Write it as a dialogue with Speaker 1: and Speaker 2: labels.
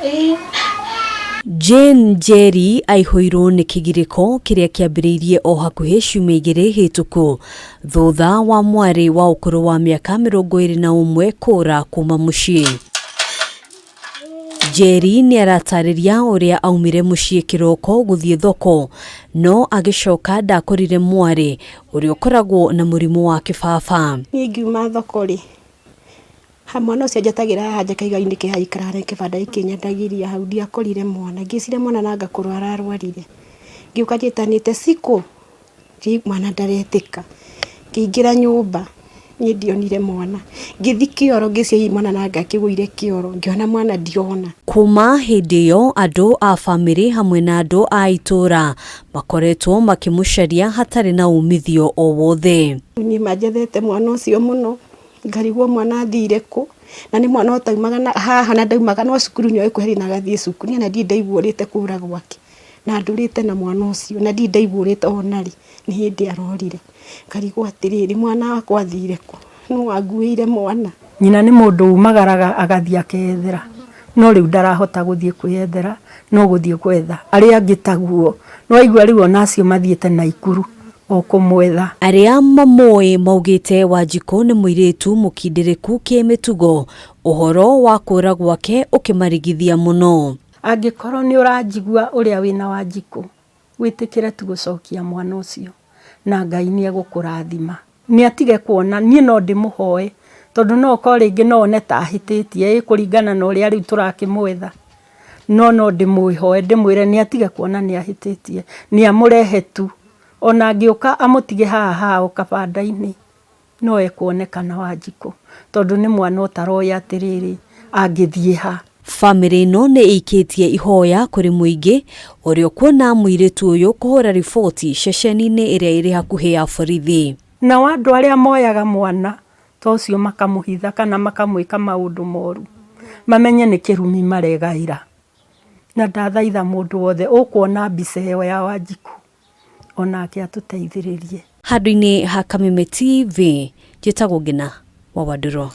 Speaker 1: Ĩĩ.
Speaker 2: Jane Njeri aihũirwo nĩ kĩgirĩko kĩrĩa kĩambĩrĩirie o hakuhĩ ciumia igĩrĩ hĩtũku thutha wa mwarĩ wa ũkũrũ wa mĩaka 21 kũra kuma mũciĩ. Njeri nĩ aratarĩria ũrĩa aumire mũciĩ kĩroko gũthiĩ thoko no agĩcoka ndakorire mwarĩ ũrĩa ũkoragwo na mũrimũ wa kĩbaba.
Speaker 1: Niĩ ngiuma thoko rĩ, Mwana ũcio anjetagĩra haha nja kaiga-inĩ ke haha aikaraga na kĩbanda gĩkĩ nyendagĩria hau, ndiakorire mwana, ngĩciria mwana nanga kũrwara arwarire, ngĩũka njĩtanĩte Cikũ, mwana ndaretĩka, ngĩingĩra nyũmba niĩ ndionire mwana, ngĩthiĩ kĩoro ngĩciria hihi mwana nanga akĩgũire kĩoro, ngĩona mwana ndirona.
Speaker 2: Kuma hĩndĩ ĩyo andũ a bamĩrĩ hamwe na andũ a itũũra makoretwo makĩmũcaria hatarĩ na umithio o wothe.
Speaker 1: Niĩ ma njethete mwana ũcio mũno. Ngarigwo mwana athire kũ, na nĩ mwana ũtaumaga na haha na ndaumaga no cukuru nĩ oĩ kweheri na agathiĩ cukuru. Niĩ ona ndirĩ ndaigua ũrĩte kũra gwake, na ndũrĩte na mwana ũcio na ndirĩ ndaigua ũrĩte ona rĩ, nĩ hĩndĩ arorire. Ngarigwo atĩrĩrĩ, mwana wakwa athire kũ? Nũ wanguĩire mwana?
Speaker 3: Nyina nĩ mũndũ umagaraga agathiĩ akeyethera, no rĩu ndarahota gũthiĩ kwĩyethera, no gũthiĩ gwetha arĩa angĩ taguo. Nĩ waigua rĩu ona acio mathiĩte Naikuru o kũmwetha.
Speaker 2: Arĩa mamũĩ maugĩte Wanjikũ nĩ mũirĩtu mũkindĩrĩku kĩmĩtugo, ũhoro wa kũra gwake ũkĩmarigithia mũno.
Speaker 3: Angĩkorwo nĩ ũranjigua ũrĩa wĩna Wanjikũ, wĩtĩkĩre tu gũcokia mwana ũcio na Ngai nĩ egũkũrathima. Nĩ atige kuona, niĩ no ndĩmũhoe tondũ no okorwo rĩngĩ no one ta ahĩtĩtie ĩ kũringana na ũrĩa rĩu tũrakĩmwetha. No no ndĩmũhoe ndĩmwĩre nĩ atige kuona nĩ ahĩtĩtie, nĩ amũrehe tu. Ona angĩũka amũtige haha hao kabanda-inĩ, no ekuonekana Wanjikũ, tondũ nĩ mwana ũtaroĩ atĩrĩrĩ, angĩthiĩ ha.
Speaker 2: Bamĩrĩ ĩno nĩ ĩikĩtie ihoya kũrĩ mũingĩ ũrĩa ũkuona mũirĩtu ũyũ kũhũra riboti ceceni-inĩ ĩrĩa ĩrĩ hakuhĩ ya borithi.
Speaker 3: Nao andũ arĩa moyaga mwana ta ũcio makamũhitha kana makamwĩka maũndũ moru, mamenye nĩ kĩrumi maregaĩra. Na ndathaitha mũndũ wothe ũkuona mbica ĩyo ya Wanjikũ, onake atũteithĩrĩrie.
Speaker 2: Handũ-inĩ ha Kameme TV, njĩtagwo Ngina wa Wandũrũ.